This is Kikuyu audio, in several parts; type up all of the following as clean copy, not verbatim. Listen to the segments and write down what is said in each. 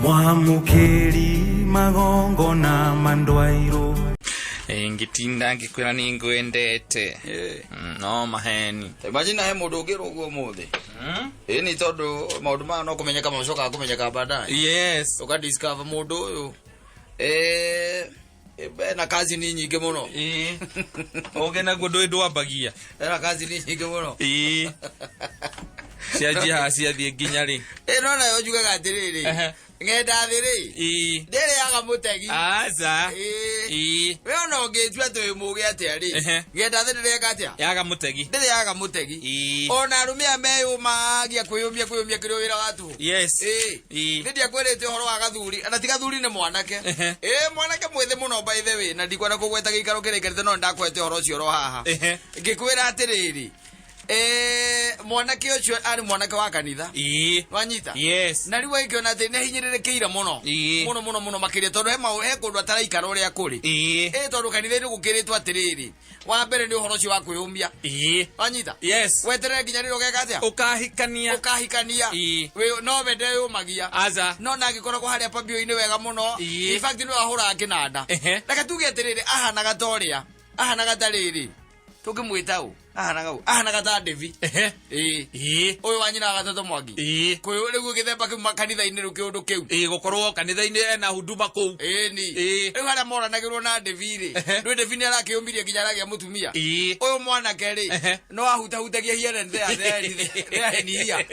Mwamũkĩri magongona mandwairwo. Ngĩtinda ngĩkwĩra nĩ ngwendete. No maheni. Imagine he mũndũ ũngĩrwo ũguo ũmũthĩ. Ĩ nĩ tondũ maũndũ maya no kũmenyeka macokaga kũmenyeka baadaye. Yes. Ũka discover mũndũ ũyũ eh ena kazini nyingĩ mũno. Ĩĩ. Ũgĩ naguo ndũĩ ndwambagia. Ena kazini nyingĩ mũno. Ĩĩ. Cianjia haha ciathiĩ nginya rĩ. Ĩ no nayo njugaga atĩrĩrĩ. Ehe. Ng'enda thĩ rĩ. Ĩĩ. Ndĩrĩaga mũtegi. Aca. Ĩĩ. Ĩĩ. We ona ũngĩtua atĩ wĩ mũũgĩ atĩa rĩ. Ehe. Ng'enda thĩ ndĩreka atĩa? Yaga mũtegi. Ndĩrĩaga mũtegi. Ĩĩ. Ona arũme aya meyũmagia kwĩyũmia kwĩyũmia kĩrĩ wĩra wa tũhũ. Yes. Ĩĩ. Ĩĩ. Nĩ ndiakwĩrĩte ũhoro wa gathuri na ti gathuri nĩ mwanake. Ehe. Ĩĩ mwanake mwĩthĩ mũno by the way na ndikwenda kũgweta gĩikaro kĩrĩa aikarĩte no nĩndakwete ũhoro ũcio oro haha. Ehe. Ngĩkwĩra atĩrĩrĩ mwanake ũcio arĩ mwanake wa kanitha. Ĩĩ. Wanyita? Yes. Na rĩu agĩkĩona atĩ nĩ ahinyĩrĩrĩkĩire mũno. Ĩĩ. Mũno mũno mũno makĩria tondũ he maũ he kũndũ ataraikara ũrĩa kũrĩ. Ĩĩ. Ĩĩ tondũ kanitha-inĩ gũkĩrĩtwo atĩrĩrĩ wa mbere nĩ ũhoro ũcio wa kwĩyũmia. Ĩĩ. Wanyita? Yes. Weterere nginya rĩrĩa ũgeka atĩa? Ũkahikania. Ũkahikania. Ĩĩ. No we ndeyũmagia. Aca. No na angĩkoragwo harĩa pambio-inĩ wega mũno. Ĩĩ. In fact nĩwe wahũraga kĩnanda. Ehe. Reke tuge atĩrĩrĩ ahanaga ta ũrĩa. Ahanaga ta rĩrĩ. Tũngĩmwĩta ũ? Ahanaga ũ? Ahanaga ta Devi. Ehe. Ĩĩ. Ĩĩ. Ũyũ wa nyina wa Gatũtũ Mwangi. Ĩĩ. Kũyũ rĩu gĩthemba kĩu kanitha-inĩ rĩu kĩũndũ kĩu. Ĩĩ gũkorwo kanitha-inĩ ena huduma kũu. Ĩni. Ĩĩ. Rĩu harĩa moranagĩrwo na Devi rĩ. Ehe. Ndũĩ Devi nĩ arakĩyũmirie nginya aragĩa mũtumia. Ĩĩ. Ũyũ mwanake rĩ. Ehe. No ahutahutagia here and there, there and there, there and here.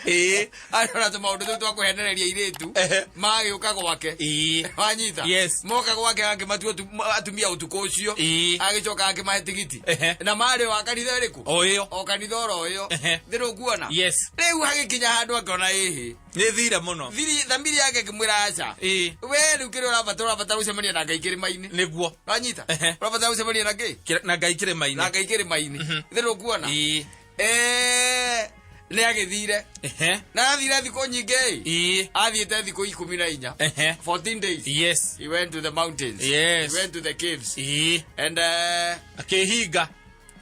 Ĩĩ. Arona tũmaũndũ tũu twa kũhenereria airĩtu. Ehe. Magĩũka gwake. Ĩĩ. Wanyita? Yes. Moka gwake akĩmatua atumia ũtukũ ũcio. Ĩĩ. Agĩcoka akĩmahe tigiti. Ehe. Na marĩ wa kanitha ĩrĩkũ? O ĩyo. O kanitha oro ĩyo. Ehe. Thĩ ndũkuona? Yes. Rĩu hagĩkinya handũ akĩona ĩhĩ. Nĩ thire mũno. Thiri thamiri yake ĩkĩmwĩra aca. Ĩĩ. We rĩu kĩrĩa ũrabatara ũrabatara gũcemania na Ngai kĩrĩma-inĩ. Nĩguo. Wanyita? Ehe. Ũrabatara gũcemania na kĩ? Na Ngai kĩrĩma-inĩ. Na Ngai kĩrĩma-inĩ. Thĩ ndũkuona? Ĩĩ. Nĩ agĩthire. Ehe. Na athire thikũ nyingĩ ĩ. Ĩĩ. Athiĩte thikũ 14. Ehe. 14 days. Yes. He went to the mountains. Yes. He went to the caves. Ĩĩ. And Akĩhinga.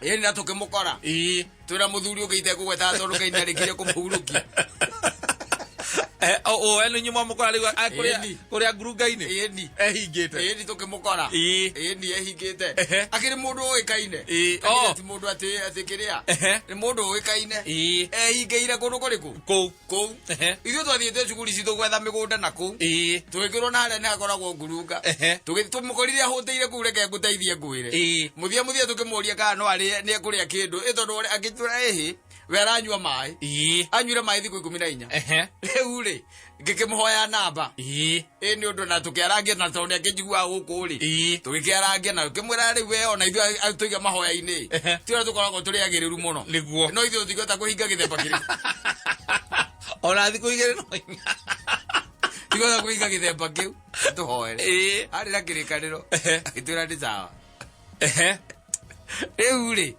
ĩni na tũkĩmũkora. Ĩĩ. Twĩna mũthuri ũngĩ itekũgwetaga tondũ Ngai nĩarĩkirie kũmũhurũkia. O we nĩ nyuma mũkora rĩu Ĩni. kũrĩa ngurunga-inĩ. Ĩni. Ehingĩte. Ĩni tũkĩmũkora. Ĩĩ. Ĩni ehingĩte. Ehe. Akĩrĩ mũndũ ũĩkaine. Ĩĩ. Kanitha Oh. ti mũndũ atĩ atĩ kĩrĩa. Ehe. Nĩ mũndũ ũĩkaine. Ĩĩ. Ehingĩire kũndũ kũrĩkũ? Kũu. Kũu. Ehe. Ithuĩ twathiĩte cukuru citũ gwetha mĩgũnda na kũu. Ĩĩ. Tũgĩkĩrwo na harĩa nĩ hakoragwo ngurunga. Ehe. Tũmũkorire ahũtĩire kũu reke ngũteithie ngwĩre. Ĩĩ. Mũthia mũthia tũkĩmũria kana no arĩe nĩ ekũrĩa kĩndũ. Ĩ tondũ akĩtwĩra ĩhĩ we aranyua maĩ. Ĩĩ. Anyuire maĩ thikũ 14. Ehe. Rĩu rĩ ngĩkĩmũhoya namba. Ĩĩ. Ĩ nĩ ũndũ na tũkĩarangia na tondũ nĩakĩnjiguaga gũkũ rĩ. Ĩĩ. Tũgĩkĩarangia na tũkĩmwĩra rĩu we ona ithuĩ tũiga mahoya-inĩ. Ehe. Ti ũrĩa tũkoragwo tũrĩ agĩrĩru mũno. Nĩguo. No ithuĩ tũtingĩhota kũhinga gĩthemba kĩrĩkũ. Ona thikũ igĩrĩ no inya. Tũtingĩhota kũhinga gĩthemba kĩu. Tũhoere. Ĩĩ. Arĩ na kĩrĩkanĩro. Ehe. Agĩtwĩra nĩ sawa. Ehe. Rĩu rĩ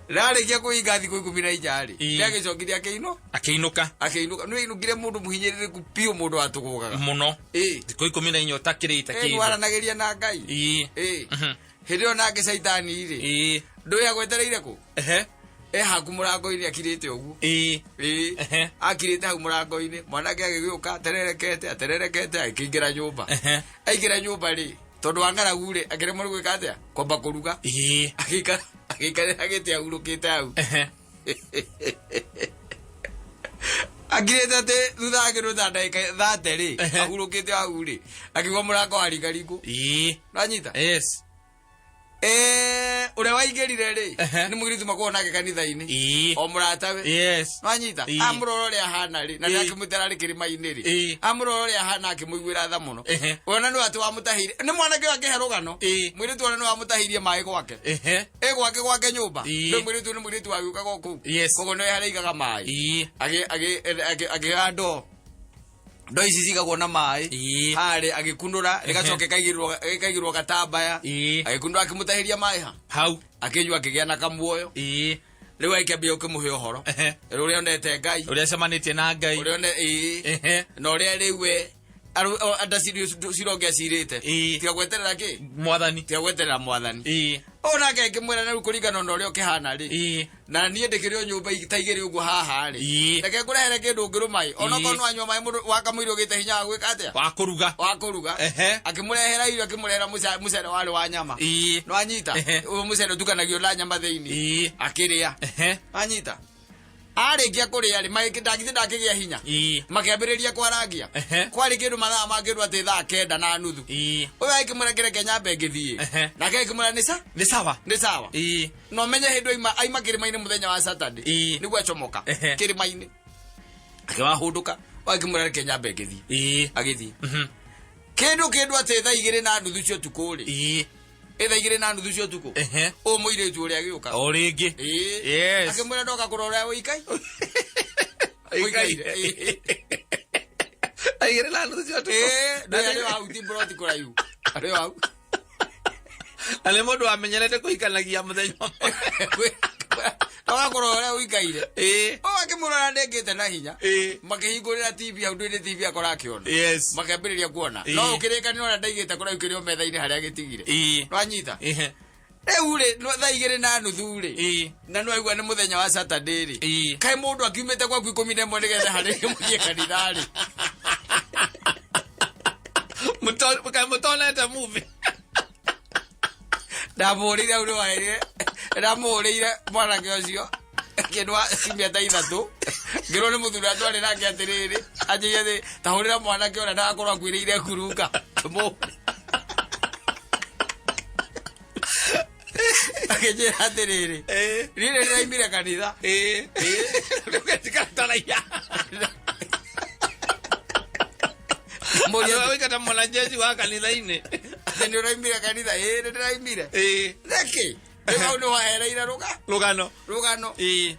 rarĩkia kũhinga thikũ 14 rĩ Ĩĩ. nĩagĩcokire akĩinũ Akĩinũka. Akĩinũka nĩ ainũkire mũndũ mũhinyĩrĩrĩku biũ mũndũ watũgũgaga. Mũno. Ĩĩ. Thikũ 14 ũtakĩrĩte Ĩĩ kĩndũ. waranagĩria na Ngai. Ĩĩ. Ĩĩ. Mhm. Hĩndĩ ĩyo nake caitani rĩ Ĩĩ. ndũĩ agwetereire kũ? Ehe. E haku mũrango-inĩ akirĩte ũguo. Ĩĩ. Ĩĩ. Ehe. Akirĩte hau mũrango-inĩ mwanake agĩgĩũka atererekete atererekete agĩkĩingĩra nyũmba. Ehe. Aingĩra nyũmba rĩ tondũ wa ng'aragu rĩ akĩremwo nĩ gwĩka atĩa kwamba kũruga. Ĩĩ. Agĩikarĩra gĩtĩ ahurũkĩte hau. Ehe. Akirĩte atĩ thutha wa kĩndũ ta ndagĩka 30 rĩ Ehe. ahurũkĩte hau rĩ akĩigua mũrango waringaringwo. Ĩĩ. Wanyita? Yes. Ũrĩa waingĩrire rĩ Ehe. nĩ mũirĩtu makoragwo nake kanitha-inĩ. Ĩĩ. O mũratawe. Yes. Wanyita? Ĩĩ. Amũrora ũrĩa ahana rĩ na Ĩĩ. nĩakĩmwĩta arĩ kĩrĩma-inĩ rĩ. Ĩĩ. Amũrora ũrĩa ahana akĩmũiguĩra tha mũno. Ehe. Ona nĩ atĩ wamũtahĩire nĩ mwanake ũyũ akĩhe rũgano. Ĩĩ. Mũirĩtu ona nĩ wamũtahĩirie maĩ gwake. Ehe. Ĩ gwake gwake nyũmba. Ĩĩ. Nĩ mũirĩtu nĩ mũirĩtu wagĩũkaga o kũu. Yes. Koguo nĩ harĩa aigaga maĩ. Ĩĩ. Akĩoya ndoo. Ndoo ici cigagwo na maĩ. Ĩĩ. Harĩ agĩkunũra ĩgacoka ĩkaigĩrwo gatambaya. Ĩĩ. Agĩkunũra akĩmũtahĩria maĩ ha. Hau. Akĩnyua akĩgĩa na kamuoyo. Ĩĩ. Rĩu agĩkĩambia gũkĩmũhe ũhoro. Ehe. Ũrĩa onete Ngai. Ũrĩa acemanĩtie na Ngai. Ũrĩa one ĩĩ. Ehe. Na ũrĩa rĩu we Anda cirongea cirĩte. Ĩĩ. Tiga gweterera kĩ? Mwathani. Tiga gweterera mwathani. Ĩĩ. O nake akĩmwĩra na rĩu kũringana na ũrĩa ũkĩhana rĩ, Ĩĩ. na niĩ ndĩkĩrĩ o nyũmba ta igĩrĩ ũguo haha rĩ, Ĩĩ. reke ngũrehere kĩndũ ũngĩrũma ĩ, onokorwo Ĩĩ. nĩ wanyua maĩ mũndũ wakamũira ũgĩte hinya wa gwĩka atĩa, Wa kũruga. wa kũruga. Ehe. Akĩmũrehera irio, akĩmũrehera mũcere warĩ wa nyama. Ĩĩ. Nĩwanyita? Ehe. Ũyũ mũcere ũtukanagio na nyama thĩinĩ. Ĩĩ. Akĩrĩa. Ehe. Wanyita? Arĩkia kũrĩa rĩ, ndagithĩ ndakĩgĩa hinya. Ĩĩ. Makĩambĩrĩria kwarangia. Ehe. Kwarĩ kĩndũ mathaa ma kĩndũ atĩ 9:30. Ĩĩ. Ũyũ agĩkĩmwĩra kĩreke nyambe ngĩthiĩ. Ehe. Nake agĩkĩmwĩra nĩ sa Nĩ sawa. nĩ sawa. Ĩĩ. Na ũmenye hĩndĩ aima kĩrĩma-inĩ mũthenya wa Saturday. Ĩĩ. Nĩguo acomoka Ehe. kĩrĩma-inĩ. Akĩwahũndũka. Agĩkĩmwĩra reke nyambe ngĩthiĩ. Ĩĩ. Agĩthiĩ. Mhm. Kĩndũ atĩ 2:30 cia ũtukũ rĩ. Ĩĩ. Ĩ 2:30 cia ũtukũ. Ehe. Ũyũ mũirĩtu ũrĩa agĩũka. O rĩngĩ. Ĩĩ. Yes. Akĩmwĩra ndoka kũrora ũrĩa ũikai. Ũikaire. Ĩĩ. 2:30 cia ũtukũ. Ĩĩ, ndũĩ arĩ o hau ti mburoti kũraihu. Arĩ o hau. Na nĩ mũndũ wamenyerete kũhikanagia mũthenya ũmwe. Ndoka kũrora ũrĩa ũikaire. Ĩĩ. Ũyũ akĩmũrora ndengĩte na hinya. Ĩĩ. Makĩhingũrĩra TV hau ndũĩ nĩ TV akora akĩona. Yes. Makĩambĩrĩria kuona. Ĩĩ. No ũkĩrĩkanĩra ũrĩa ndaigĩte kũraihu kĩrĩ o metha-inĩ harĩa agĩtigire. Ĩĩ. Nĩwanyita? Ehe. Rĩu rĩ, 2:30 rĩ. Ĩĩ. Na nĩwaigua nĩ mũthenya wa Saturday rĩ. Ĩĩ. Kaĩ mũndũ akiumĩte gwaku 11 nĩgetha harĩrie mũthiĩ kanitha rĩ. Kaĩ mũtonete movie? Ndamũhũrĩire hau nĩwaerire, ndamũhũrĩire mwanake ũcio kĩndũ wa ciumia ta ithatũ, ngĩrwo nĩ mũthuri atwarĩ nake atĩrĩrĩ, anjĩire atĩ ta hũrĩra mwanake ũrĩa ndagakorwo akuĩrĩire ngurunga. Ngĩmũhũrĩra. Akĩnjĩra atĩrĩrĩ, Ĩĩ. niĩ nĩ ndĩraimire kanitha. Ĩĩ. Ndũgetikataraia. Mũria Andũ ũikata mwanajeshi wa kanitha-inĩ. atĩ nĩ ũraimire kanitha? Ĩĩ, nĩ ndĩraimire. Ĩĩ. Nĩkĩ? Rĩu hau nĩ wahereire Rũgano. rũgano. Ĩĩ.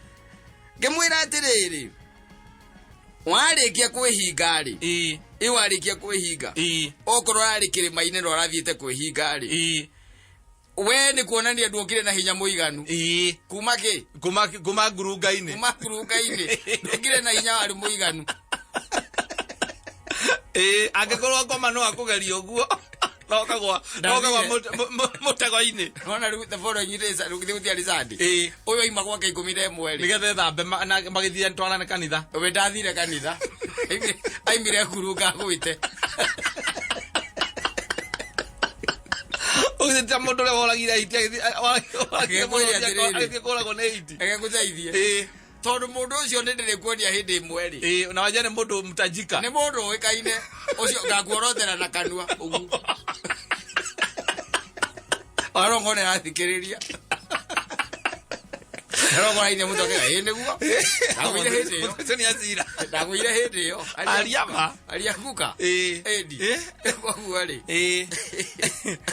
Ngĩmwĩra atĩrĩrĩ, warĩkia kwĩhinga rĩ, Ĩĩ. ĩ warĩkia kwĩhinga, Ĩĩ. okorwo ararĩ kĩrĩma-inĩ na ũrathiĩte kwĩhinga rĩ, Ĩĩ. we nĩ kuonania nduokire na hinya mũiganu. Ĩĩ. Kuma kĩ? Kuma ngurunga-inĩ. Kuma ngurunga-inĩ. Nduokire na hinya warĩ mũiganu. Ĩĩ, angĩkorwo ngoma no akũgeria ũguo no ũkagwa mũtego-inĩ. Nona rĩu the following day rĩu gũtiarĩ Sunday. Ĩĩ. Ũyũ aima gwake 11 rĩ. Nĩgetha ethambe na magĩthiĩ twarane kanitha. We ndathire kanitha. Aimire ngurunga agwĩte. Ũgĩthĩ ta mũndũ ũrĩa woragire hiti Akĩmwĩra atĩrĩrĩ. agĩthiĩ kũragwo nĩ hiti. Reke ngũteithie. Ĩĩ. Tondũ mũndũ ũcio nĩ ndĩrĩkuonia hĩndĩ ĩmwe rĩ. Ĩĩ, na wanja nĩ mũndũ mtajika. Nĩ mũndũ ũĩkaine ũcio ngakuorotera na kanua ũguo. Ona no ngone arathikĩrĩria. Arongo aine mũtwe akauga, ĩĩ nĩguo. Ndagũire hĩndĩ ĩyo. Mũndũ ũcio nĩ acira. Ndagũire hĩndĩ ĩyo. Aria ma. Aria guka. Ĩĩ. Ĩndi. Ĩĩ. Koguo rĩ. Ĩĩ.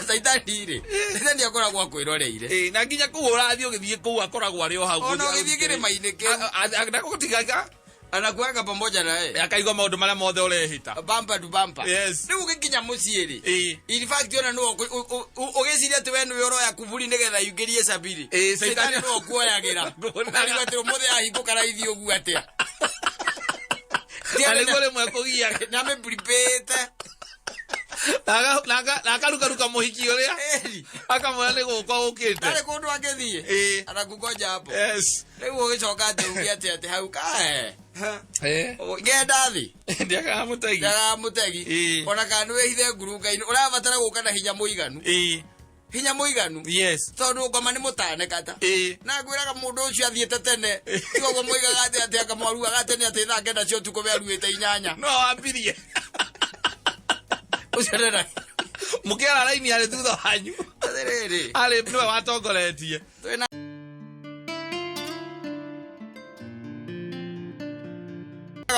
Caitani rĩ. Caitani akoragwo akwĩroreire. Ĩĩ, na nginya kũu ũrathiĩ ũgĩthiĩ kũu akoragwo arĩ o hau. Ona ũgĩthiĩ kĩrĩma-inĩ kĩu. Ndagũtigaga Anakuanga pamoja na yeye. akaigua maũndũ marĩa mothe ũrehĩta. Bumper to bumper. Yes. Rĩu ũgĩkinya mũciĩ rĩ. Ĩĩ. In fact ona no ũgĩciria atĩ we nĩwe ũroya kuburi nĩgetha yingĩrie cabiri. Ĩĩ, Caitani Caitani no ũkuoyagĩra. Ũkarigwo atĩ ũmũthĩ ahingũka raithi ũguo atĩa. Na nĩguo rĩmwe kũgiaga. Nĩamĩprepĩte. Na akarukaruka mũhiki ũrĩa Ĩri. akamwĩra nĩ gũka ũkĩte. Ndarĩ kũndũ angĩthiĩ. Ĩĩ. Anakungoja hapo. Yes. Rĩu ũgĩcoka atĩ uge atĩ atĩ hau kae. Eh. Ngenda thĩ. Ndiagaga mũtegi. Ndiagaga mũtegi. Ĩĩ. Ona kana nĩwĩhithe ngurunga-inĩ ũrabatara gũka na hinya mũiganu. Ĩĩ. Hinya mũiganu. Yes. Tondũ ngoma nĩ mũtaneka ta. Ĩĩ. Na ngwĩraga mũndũ ũcio athiĩte tene. Tiga ũguo moigaga atĩ atĩ akamwaruaga tene atĩ 9:00 cia ũtukũ we aruĩte 8. No wambirie. Ũcio ndenda. Mũkĩara raini arĩ thutha wanyu. Atĩrĩrĩ. Arĩ nĩwe watongoretie. Twĩna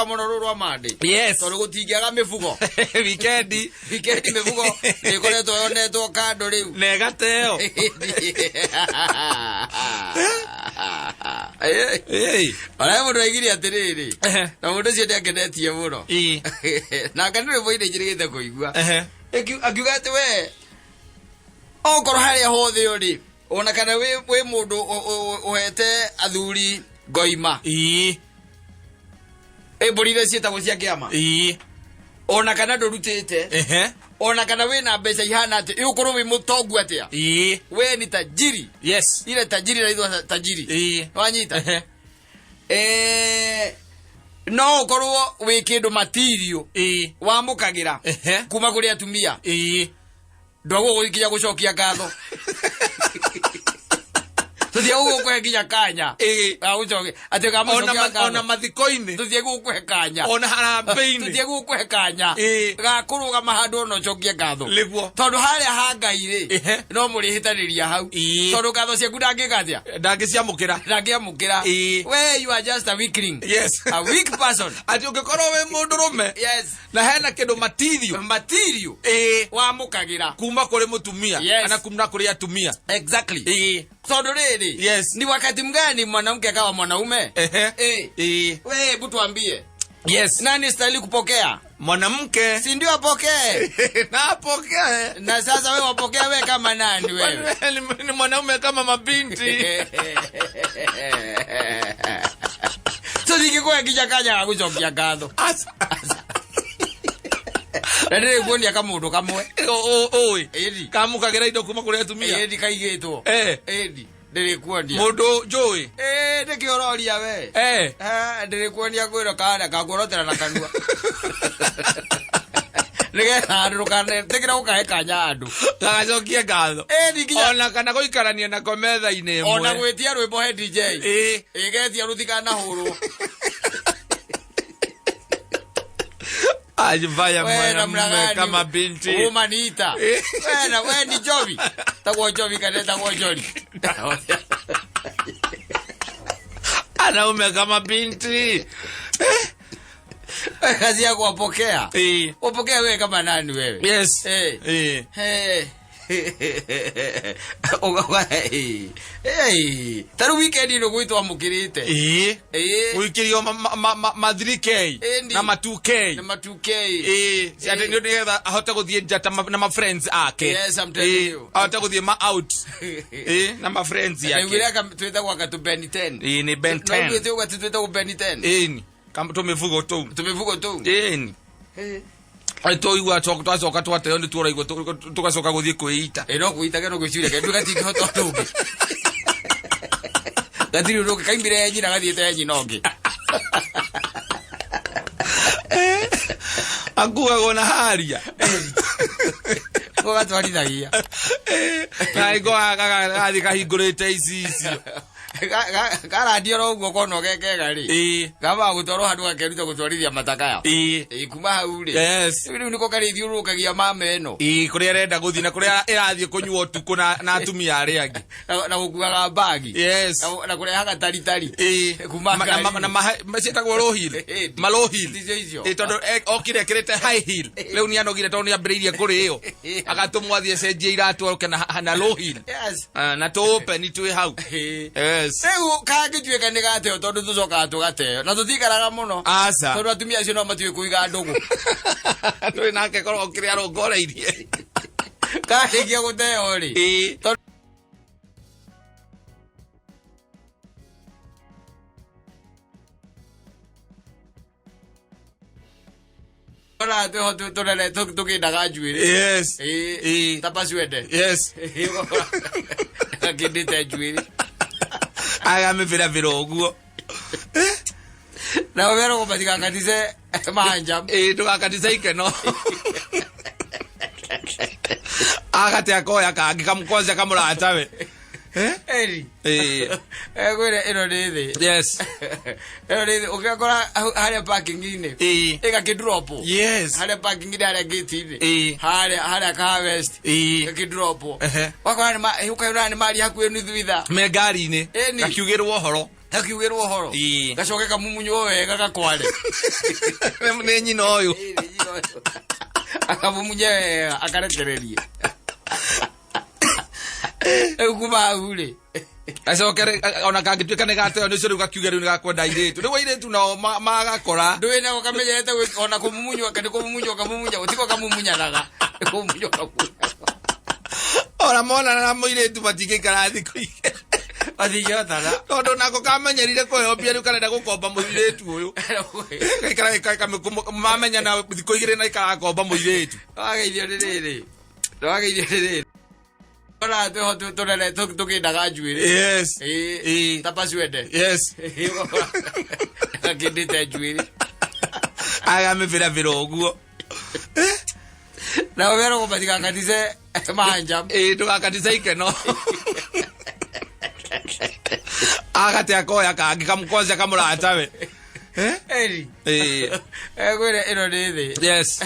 mũno rũrũ rwa Monday. Yes. Tondũ gũtingĩaga mĩbugo. Wikendi. Wikendi mĩbugo nĩĩkoretwo yonetwo kando rĩu. Na ĩgateo. Ĩĩ. Ona mũndũ aigire atĩrĩrĩ. Ehe. Na mũndũ ũcio nĩangenetie mũno. Ĩĩ. Nake nĩ rwĩmbo inĩ njĩrĩgĩte kũigua. Ehe. Akiuga atĩ we okorwo harĩa hothe ũrĩ ona kana wĩ mũndũ ũhete athuri ngoima. Ĩĩ. Ĩ mbũri iria ciĩtagwo cia kĩama. Ĩĩ. Ona kana ndũrutĩte, Ehe. ona kana wĩna mbeca ihana atĩ, ũkorwo wĩ mũtongu atĩa, Ĩĩ. we ni tajiri. Yes. Ile tajiri naitwa tajiri. Ĩĩ. Wanyita? Ehe. No ũkorwo wĩ kĩndũ matirio Ĩĩ. wamũkagĩra Ehe. kuma kũrĩ atumia, Ĩĩ. ndwagwo gũkinya gũcokia ngatho, tũthiĩ gũgũkũhe nginya kanya. Ĩĩ. Gagũcokia atĩ Ona kamũcokia ona ngatho, mathiko-inĩ. Tũthiĩ gũgũkũhe kanya. Ona harambĩ-inĩ. Tũthiĩ gũgũkũhe kanya Ĩĩ. gakũrũgama handũ ona ũcokie ngatho, Nĩguo. tondũ harĩa ha Ngai rĩ, Ehe. no mũrĩhĩtanĩria hau, Ĩĩ. tondũ ngatho ciaku ndangĩka atĩa? Ndangĩciamũkĩra. Ndangĩamũkĩra. Ĩĩ. We, you are just a weakling, Yes. a weak person. Atĩ ũngĩkorwo wĩ mũndũrũme Yes. na hena kĩndũ matirio Material ĩĩ wamũkagĩra kuma kũrĩ mũtumia Yes. kana kuma kũrĩ atumia. Exactly. Ĩĩ. Tondũ rĩrĩ, Yes. ni wakati mgani mwanamke akawa mwanaume? Ehe. Eh. Ĩĩ. We, hebu tuambie, Yes. nani stahili kupokea? Mwanamke. Si ndio apokee? Na apokee. Na sasa we wapokea we kama nani wewe? Ni mwanaume kama mabinti. Tũthingĩkũhe nginya kanya ga gũcokia ngatho. Aca. Na ndĩrĩkuonia kamũndũ kamwe. Ũĩ. Ĩni. Kamũkagĩra indo kuma kũrĩ atumia. Ĩni, kaigĩtwo. Eh. Ĩni, ndĩrĩkuonia. Mũndũ njũĩ. Ĩ, nĩkĩ ũroria we? Eh. Eh, ndĩrĩkuonia kwĩro kana kakuorotera na kanua nĩgetha andũ ndũkanetĩkĩre gũkahe kanya andũ. Gagacokie ngatho. Ĩni, nginya Ona kana gũikarania nako metha-inĩ ĩmwe. Ona gwĩtia rwĩmbo he DJ, Ĩĩ. ĩgetia rũtikanahũrwo. Ajifanya We namna mwanamume gani? kama binti. Umaniita. Eh. We na we ni Jovi. Tagwo Jovi kana tagwo Joli. Anaume kama binti. Kazi yako wapokea. Ĩĩ. Wapokea wewe kama nani wewe? Yes. Eh. Ĩĩ. Hey. Hey. Taru weekend ino gwitwa mukirite. Ĩĩ. Eh. Gũikĩrio ma 3K Ĩndi. na ma 2K. Na ma 2K. Ĩĩ. Atĩ nĩ nĩgetha ahote gũthiĩ nja ta na ma friends ake. Yes, I'm telling Ĩĩ. you. Ahote gũthiĩ ma out. Ĩĩ, na ma friends Na yake. ugire twitagwo aka tu Ben 10. Ĩĩ, nĩ Ben No 10. twite uga twitagwo Ben 10. Ĩĩ. Tũmĩbugo tũu. Tumivugo tu. Ĩĩ. Twaigua twacoka twateo nĩ tuoraigua tũgacoka gũthiĩ kwĩita. Ĩ, no kwĩita no gwĩciria kendu gatingĩhota ũndũ ũngĩ, gatirĩ ũndũ ũngĩ, kaimire ya nyina gathiĩte ya nyina ũngĩ. Akuagwo na haria. Ko gatwarithagia. Na iko agathiĩ kahingũrĩte ici icio. Karandio oro ũguo kona gekega rĩ, Ĩĩ. kaba gũtwarwo handũ gakeruta gũtwarithia matakaya. Ĩĩ. Ĩ, kuma hau rĩ, Yes. rĩu nĩko karĩthiũrũrũkagia mama ĩno. Ĩĩ, kũrĩa arenda gũthiĩ na kũrĩa ĩrathiĩ kũnyua ũtukũ na atumia arĩa angĩ. Na gũkuaga mbagi. Yes. Na kũrehaga taritari Ĩĩ. kuma ngari. Na ciĩtagwo low heel. Ĩĩ. Ma low heel. Icio icio. Ĩĩ, tondũ okire ekĩrĩte high heel, rĩu nĩ anogire tondũ nĩ ambĩrĩirie kũrĩo, agatũmwo athiĩ acenjie iratũ oke na low heel. Yes. Ah, na tũũpeni twĩ hau. Ĩĩ. Yes. Rĩu kangĩtuĩka nĩ gateo, tondũ tũcokaga tũgateo na tũtikaraga mũno, Aca. tondũ atumia acio no matuĩ kũiga ndũgũ. Ndũrĩ nake korwo kĩrĩa arongoreirie. Karĩkia gũteo rĩ, Ĩĩ. tondũ ona twĩho tũrere tũkĩndaga njuĩrĩ. Yes. Ĩĩ. Ĩĩ. Ta paciwende. Yes. Gakĩndĩte njuĩrĩ. Agamĩbĩrabĩra ũguo. Nao merwo matigakatice mahanjam. Ĩĩ, ndũgakatice ikeno. Agate akoya kangĩ kamũkonja kamũratawe. Eri. Ĩĩ. Egwĩre ĩno nĩ thĩ. Yes. Ĩno nĩ thĩ ũngĩgakora harĩa parking-inĩ, Ĩĩ. ĩgakĩdropwo Yes. harĩa parking-inĩ, harĩa gate-inĩ, Ĩĩ. harĩa ka west, Ĩĩ. ĩgakĩdropwo. Ehe. Wakora nĩ ũkaiona nĩ mari hakuhĩ nuthu ithaa. Me ngari-inĩ. Ĩni. Gakiugĩrwo ũhoro. Gakiugĩrwo ũhoro. Ĩĩ. Gacoke kamumunywo wega gakware. Nĩ nyina ũyũ. Akamumunye wega akarekererie. Rĩu kuma hau rĩ, Gacokere ona kangĩtuĩka nĩ gateo nĩcio rĩu gakiuge rĩu nĩ gakwenda airĩtu. Rĩu airĩtu nao magakora. Ndũĩ nako kamenyerete ona kũmumunywo, nĩ kũmumunywo kamumunya, gũtiko kamumunyanaga, nĩ kũmumunywo kamumunyanaga. Ona monana na mũirĩtu matingĩikara thikũ igĩrĩ. Matingĩhotana. Tondũ nako kamenyerire kũheo mbia rĩu karenda gũkomba mũirĩtu ũyũ. Gaikara mamenya na thikũ igĩrĩ na ikarakomba mũirĩtu. Wageithio nĩ rĩrĩ. Wageithio nĩ rĩrĩ. Ona twĩho tũnene tũkĩndaga njuĩrĩ. Yes. Ĩĩ. Ĩĩ. Ta pacwende. Yes. Gakĩndĩte njuĩrĩ. Agamĩbĩrabĩra ũguo. Na ũmerwo matigakatice manjam. Ĩĩ ndũgakatice ikeno. Agate akoya kangĩ kamũkonja kamũratawe. Eri. Ĩĩ. Egwĩre ĩno nĩ thĩ. Yes.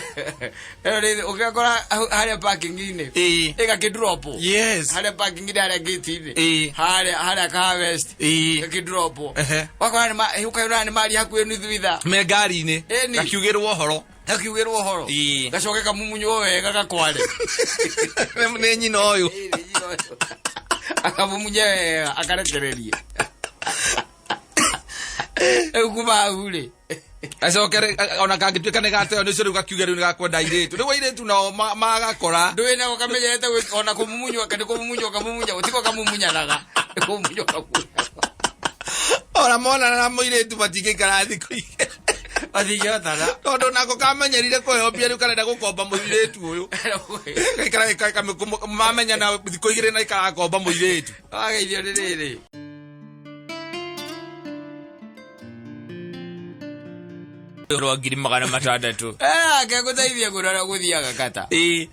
Ĩno nĩ thĩ. Ũngĩgakora harĩa parking-inĩ. Ĩĩ. Ĩgakĩdrop. Yes. Harĩa parking-inĩ harĩa gate-inĩ. Ĩĩ. Harĩa harĩa Kahawa West. Ĩĩ. Ĩgakĩdrop. Ehe. Wakora nĩ ma ũkaiona nĩ mari hakuhĩ nuthu ithaa. Me ngari-inĩ. Ĩni. Gakiugĩrwo ũhoro. Gakiugĩrwo ũhoro. Ĩĩ. Gacoke kamumunywo wega gakware. Nĩ nyina ũyũ. Akamumunye wega akarekererie. Rĩu kuma hau rĩ. Acokere ona kangĩtuĩka nĩ gateo nĩcio rĩu gakiuge rĩu nĩ gakwenda airĩtu. Rĩu airĩtu nao magakora. Ndũĩ nako kamenyerete ona kũmumunywo nĩ kũmumunywo kamumunya gũtiko kamumunyanaga. Nĩ kũmumunywo kamumunyanaga. Ona monana na mũirĩtu matingĩikara thikũ igĩrĩ. Matingĩhotana. Tondũ nako kamenyerire kũheo mbia rĩu karenda gũkomba mũirĩtu ũyũ. Gaikara mamenya na thikũ igĩrĩ na ikarakomba mũirĩtu. Wageithio nĩ rĩrĩ. Rwa 600,000. Akegũteithie kũrora gũthiaga kata. Ĩĩ.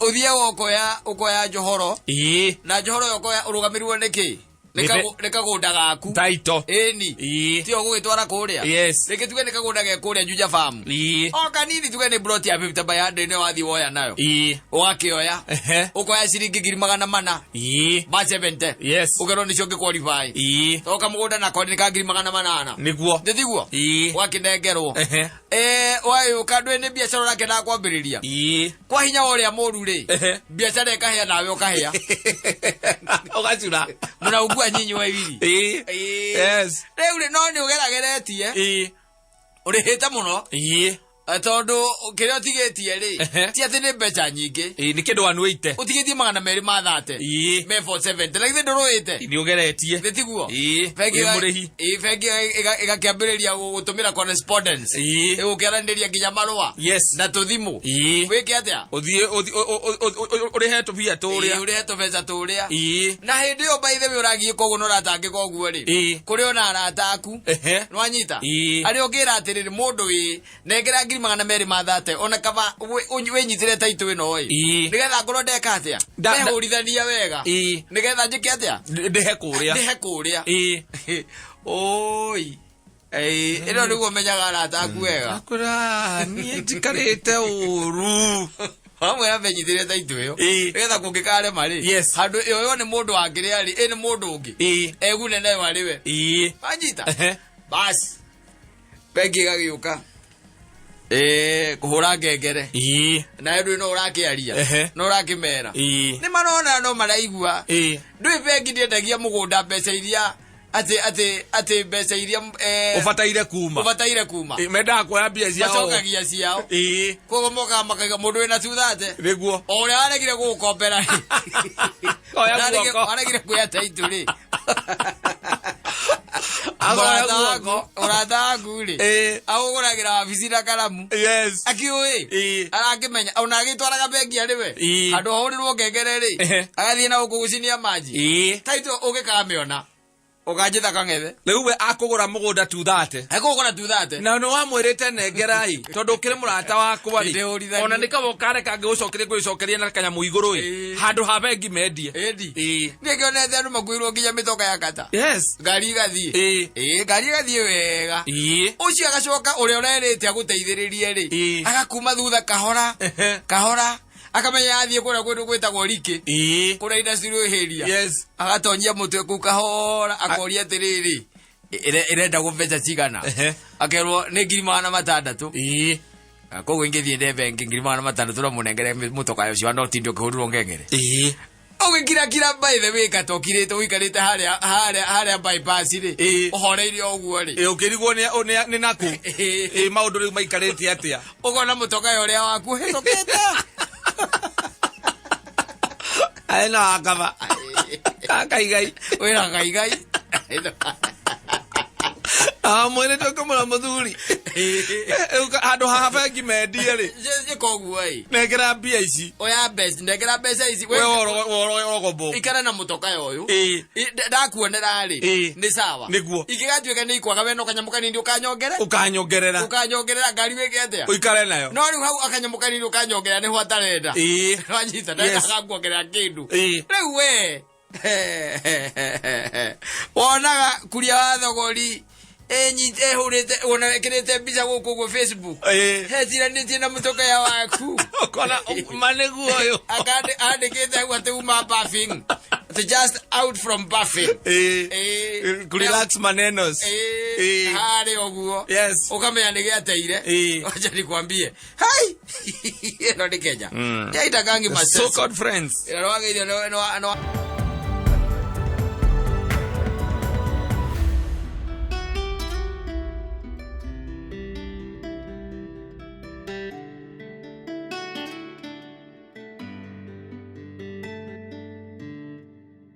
Ũthiaga ũkoya ũkoya njohoro. Ĩĩ. Na njohoro ĩyo ũkoya ũrũgamĩrĩirwo nĩ kĩ? Nĩ kagũnda gaku. Taito. Ĩni. Ĩĩ. Tiyo gũgĩtwara kũrĩa. Yes. Rĩngĩ tuge nĩ kagũnda ge kũrĩa Juja Farm. Ĩĩ. O kanini tuge nĩ plot ya 50 by 100 nĩyo wathiĩ woya nayo. Ĩĩ. Ũgakĩoya. Ehe. Ũkoya ciringi 400,000. Ĩĩ. Ba 70. Yes. Ũkerwo nĩcio ũngĩ qualify. Ĩĩ. To kamũgũnda nako nĩ ka 800,000. Nĩguo. Nĩ tiguo? Ĩĩ. Ũgakĩnengerwo. Ehe. Wagĩũka ndũĩ nĩ biacara ũrakĩendaga kwambĩrĩria. Ĩĩ. Kwa hinya wa ũrĩa mũru rĩ, Ehe. biacara ĩkahĩa nawe ũkahĩa. Ũgacura. Mũnaungua nyinyi wa ibiri. Ĩĩ. Ĩĩ. Yes. Rĩu rĩ, no nĩ ũgerageretie. Ĩĩ. Ũrĩhĩte mũno. Ĩĩ. Tondũ kĩrĩa ũtigĩtie rĩ, Ehe. ti atĩ nĩ mbeca nyingĩ. Ĩĩ nĩ kĩndũ 180. Ũtigĩtie 230. Ĩĩ. Me 470. Na githĩ ndũrũĩte? Nĩ ũgeretie. Nĩ tiguo? Ĩĩ. Bengi Wĩ mũrĩhi. Ĩĩ, bengi ĩgakĩambĩrĩria gũtũmĩra correspondence. Ĩĩ. Ĩgũkĩaranĩria nginya marũa. Yes. Na tũthimũ. Ĩĩ. Wĩke atĩa? Ũthiĩ ũrĩhe tũbia Ĩĩ, tũrĩa. ũrĩhe tũbeca tũrĩa. Ĩĩ. Na hĩndĩ ĩyo by the way ũragiĩka ũguo na ũratangĩka ũguo rĩ. Ĩĩ. Kũrĩ ona arata aku. Ehe. Nĩwanyita? Ĩĩ. Arĩa ũngĩra atĩrĩrĩ mũndũ ĩ nengera 230,000 ona kaba wĩnyitĩre taitũ ĩno ĩ. Ĩĩ. Nĩgetha ngorwo ndeka atĩa? Ndehũrithania wega. Ĩĩ. Nĩgetha njĩke atĩa? Ndĩhe kũrĩa. Ndĩhe kũrĩa. Ĩĩ. Oi. Ĩĩ, ĩno nĩguo menyaga arata aku wega. Akwĩra niĩ njikarĩte ũru. Wamwĩra menyithĩre taitũ ĩyo. Ĩĩ. Nĩgetha kũngĩkarema rĩ. Yes. Handũ ĩyo ĩyo nĩ mũndũ wangĩrĩa rĩ, ĩ nĩ mũndũ ũngĩ. Ĩĩ. Egune nayo arĩ we. Ĩĩ. Wanyita? Ehe. Basi. Bengi ĩgagĩũka. Kũhũra ngengere. Ĩĩ. Nawe ndũĩ no ũrakĩaria. Ehe. No ũrakĩmera. Ĩĩ. Nĩ marona no maraigua. Ĩĩ. Ndũĩ bengi ndĩendagia mũgũnda mbeca iria atĩ atĩ atĩ mbeca iria Ũbataire kuma. ũbataire kuma. Ĩĩ, mendaga kuoya mbia ciao. Macokagia ciao. Ĩĩ. Koguo mokaga makaiga mũndũ wĩna 230. Nĩguo. O ũrĩa waregire gũgũkombera rĩ. Oya guoko. Waregire kuoya taitũ rĩ. Agoya Mũrata waku, guoko. mũrata waku rĩ. Ĩĩ. Agũgũragĩra wabici na karamu. Yes. Akiũĩ. Ĩĩ. Arakĩmenya ona agĩtwaraga bengi arĩ we. Ĩĩ. Handũ ahũrĩrwo ngengere rĩ. Ehe. Agathiĩ na gũkũ gũcinia manji. Ĩĩ. Taitũ ũngĩkamĩona. Ũkanjĩta kang'ethe. Rĩu we akũgũra mũgũnda 230. Ekũgũra 230. Na nĩ wamwĩrĩte nengerai tondũ ũkĩrĩ mũrata wakwa rĩ. Ndĩhũrithanie. Ona nĩ kaba ũkareka ngĩgũcokeria ngũgĩcokeria na kanyamũ igũrũ ĩ. Ĩĩ. Handũ ha bengi mendie. Ĩndi. Ĩĩ. Niĩ ngĩonete andũ makuĩrwo nginya mĩtoka ya kata. Yes. Ngari igathiĩ. Ĩĩ. Ĩĩ, ngari ĩgathiĩ wega. Ĩĩ. Ũcio agacoka ũrĩa ũrerĩte agũteithĩrĩrie rĩ. Ĩĩ. Agakuma thutha kahora. Ehe. Kahora. Akamenya athiĩ kũrĩa kũndũ gwĩtagwo Rikĩ. Ĩĩ. Kũrĩa industrial area. Yes. Agatonyia mũtwe kũu kahora akoria atĩrĩrĩ ĩrenda mbeca cigana. Ehe. Akerwo nĩ 600,000. Ĩĩ. Koguo ingĩthiĩ nde bengi 600,000 na mũnengere mũtoka ũcio no tinde ũkĩhũrĩrwo ngengere. Ĩĩ. Ũgĩkirakira by the way katokirĩte ũikarĩte harĩa harĩa harĩa bypass rĩ. Ĩĩ. Ũhoreire ũguo rĩ. Ĩĩ ũkĩrigwo nĩ nakũ. Ĩĩ. Ĩĩ maũndũ rĩu maikarĩte atĩa. Ũkona mũtoka ũrĩa waku ũhĩtũkĩte. Arĩ na wakaba. Kakaigai. Wĩna kaigai. Ah, mwene tũkũmũra mũthuri. Handũ haha bengi mendie rĩ. Njĩka ũguo ĩ. Nengera mbia ici. Oya mbeca, ndengera mbeca ici. We worogombo. Ikara na mũtoka ũyũ. Ĩĩ. Ndakuonera rĩ. Ĩĩ. Nĩ sawa. Nĩguo. Ingĩgatuĩka nĩ ikwaga we no kanyamũ kanini ũkanyongere. Ũkanyongerera. Ũkanyongerera ngari wĩke atĩa? Ũikare nayo. No rĩu hau akanyamũ kanini ũkanyongerera nĩho atarenda. Ĩĩ. Wanyita Yes. ndendaga kuongerera kĩndũ. Ĩĩ. Rĩu we wonaga kuria wa thogori ehũrĩte wona wekĩrĩte mbica gũkũ ũguo Facebook. Ĩĩ. Heciranĩtie na mũtokaya waku. Ũkona ma nĩguo ũyũ. Andĩkĩte hau atĩ uma bathing. Atĩ just out from bathing. Ĩĩ. Ĩĩ. Relax manenos. Ĩĩ, Ĩĩ. harĩ ũguo. Yes. Ũkamenya nĩ gĩateire. Ĩĩ. Wacha nikwambie. Hai! Ĩno nĩ Kenya. Yaitakangi So maceco. called friends. Ĩno nĩwagĩire no.